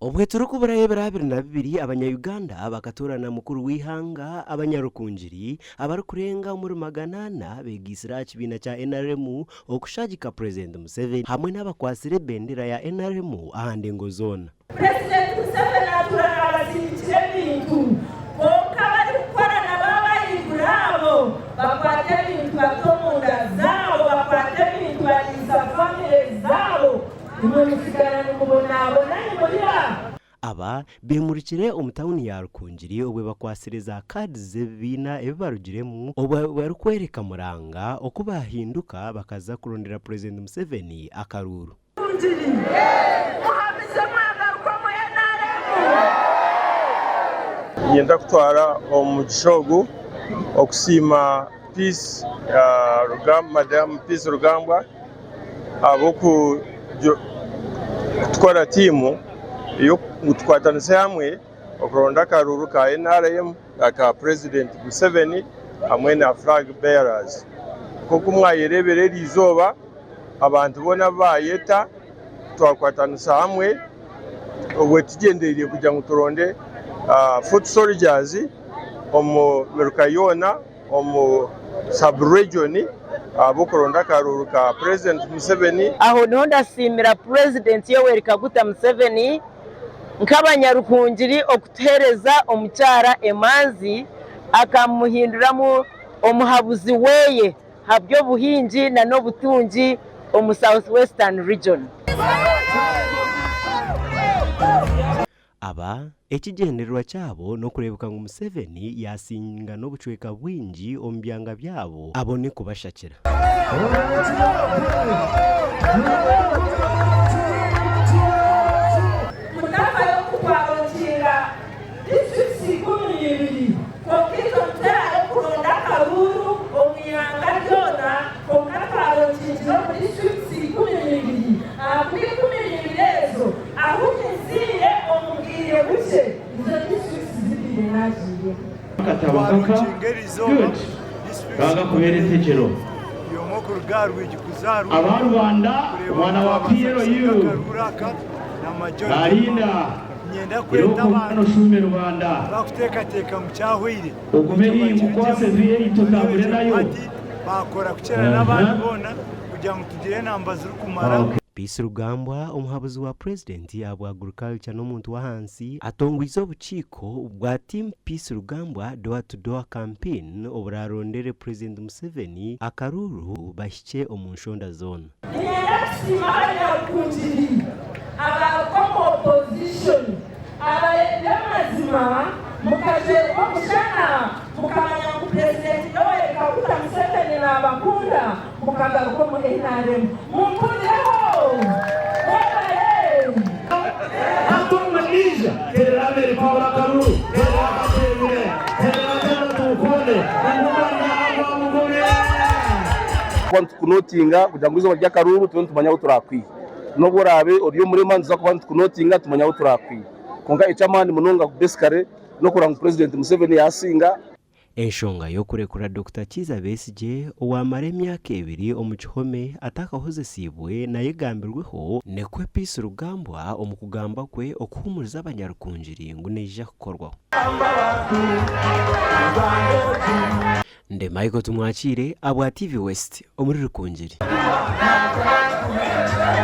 Obwe turikuburayo ebiro 22 abanya-Uganda bakatoorana mukuru w'eihanga, abanyarukungiri abarikurenga omuri 400 beegaitsire aha kibiina kya nrm okushagika Purezidenti Museveni hamwe n'abakwatsire ebendera ya nrm aha ndengo zoona. Purezidenti Museveni atuura naabasindikira ebintu kwonka abarikukora nabo abahaiguru abo bakwata ebintu bata omunda zaabo, bakwata ebintu bariisa famire zaabo. Imwe mutsigara nimubonabona nimurira. Aba beemurikire omu tauni ya Rukungiri obwe bakwatsire za kaadi z'ebibiina ebi barugiremu obwe barikworeka muranga oku baahinduka bakaza kurondera Purezidenti Museveni akaruuru. Rukungiri, Muhamize mwagaruka omu NRM. Niinyenda kutwara omugisha ogu okusiima Peace Madam Peace Rugambwa ahabw'okutukora tiimu ngu tukwatanise hamwe okuronda akaruuru ka NRM aka Purezidenti Museveni hamwe na Flag Bearers. Nk'oku mwayereebera eri izooba abantu boona abu baayeta twakwatanisa hamwe obwo tugyendereire kugira ngu turonde foot soldiers omu miruka yoona. omu sub region ahabw'okuronda akaruuru ka Purezidenti Museveni. Aho niho ndasiimira Purezidenti Yoweri Kaguta Museveni nk'abanyarukungiri okutuheereza omukyara emanzi akamuhinduramu omuhabuzi weye haby'obuhingi na n'obutungi omu South Western Region. Aba, ekigyendererwa kyabo n'okureebeka ngu Museveni yaasinga n'obucweka bwingi omu byanga byabo abone kubashakira. Mutafayo kutwaronkinga disiturikiti 12 kwonka itwe nituteeraho kuronda akaruuru omu ihanga ryona kwonka twaronkingire omu disiturikiti 12 ahakuba 12 ezo Ahu nziire omu bwire bukye, nizo disiturikiti zibaire naagiireho. Akatabo kaka Good Ruhanga akubeere entegyero. Aba Rubanda omwana wa PLU Narinda irooko omwana oshuume Rubanda ogume haihi nkukwase V8 otambure nayo. Aha. Peace Rugambwa, omuhabuzi wa Purezidenti ahabwa Agriculture n'omuntu w'ahansi, atongwize obukiiko bwa Team Peace Rugambwa Door to Door Campaign oburarondere Purezidenti Museveni akaruuru bahikye omu nshonda zoona. Niinyenda kusiima abanyarukungiri abaruga omu opposition abareebire amazima mukajwerwa omushana mukamanya ngu Purezidenti Yoweri Kaguta Museveni nabakunda mukagaruka omu nrm. Mumpurireho! Mwebare! Hati omu naija terera Amerika obura akaruru terera akateebire terera terera tuwukunde omugore agwa mugore. Kuba nitukunotinga kugira ngu eizooba ry'akaruuru tube nitumanya ahu turakwihe. N'obu oraabe ori omurema nituza kuba nitukunotinga tumanye ahu turakwihe. Kwonka eky'amaani munonga basically n'okureba ngu Purezidenti Museveni yaasinga. Enshonga y'okurekura Dokita Kiiza Besigye owaamara emyaka ebiri omu kihome atakahozesiibwe nayo egambirweho, nikwo Peace Rugambwa omu kugamba kwe okuhuumuriza abanyarukungiri ngu neija kukorwaho. Ndi Michael Tumwakiire ahabwa TV West omuri Rukungiri.